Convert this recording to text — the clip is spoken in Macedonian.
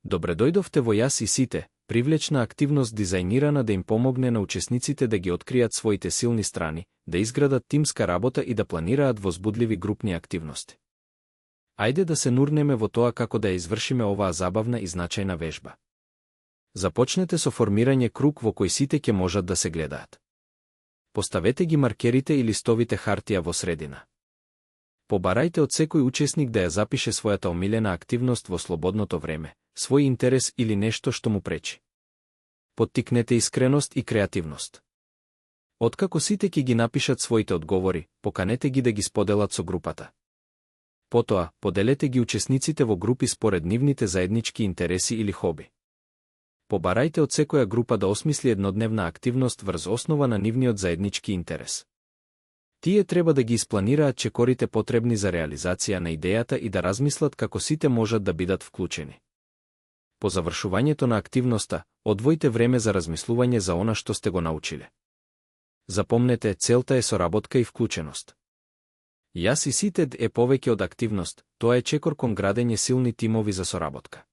Добре дојдовте во Јас и сите, привлечна активност дизајнирана да им помогне на учесниците да ги откријат своите силни страни, да изградат тимска работа и да планираат возбудливи групни активности. Ајде да се нурнеме во тоа како да ја извршиме оваа забавна и значајна вежба. Започнете со формирање круг во кој сите ќе можат да се гледаат. Поставете ги маркерите и листовите хартија во средина. Побарајте од секој учесник да ја запише својата омилена активност во слободното време, свој интерес или нешто што му пречи. Поттикнете искреност и креативност. Откако сите ќе ги напишат своите одговори, поканете ги да ги споделат со групата. Потоа, поделете ги учесниците во групи според нивните заеднички интереси или хоби. Побарајте од секоја група да осмисли еднодневна активност врз основа на нивниот заеднички интерес. Тие треба да ги испланираат чекорите потребни за реализација на идејата и да размислат како сите можат да бидат вклучени. По завршувањето на активноста, одвојте време за размислување за она што сте го научиле. Запомнете, целта е соработка и вклученост. Јас и сите е повеќе од активност, тоа е чекор кон градење силни тимови за соработка.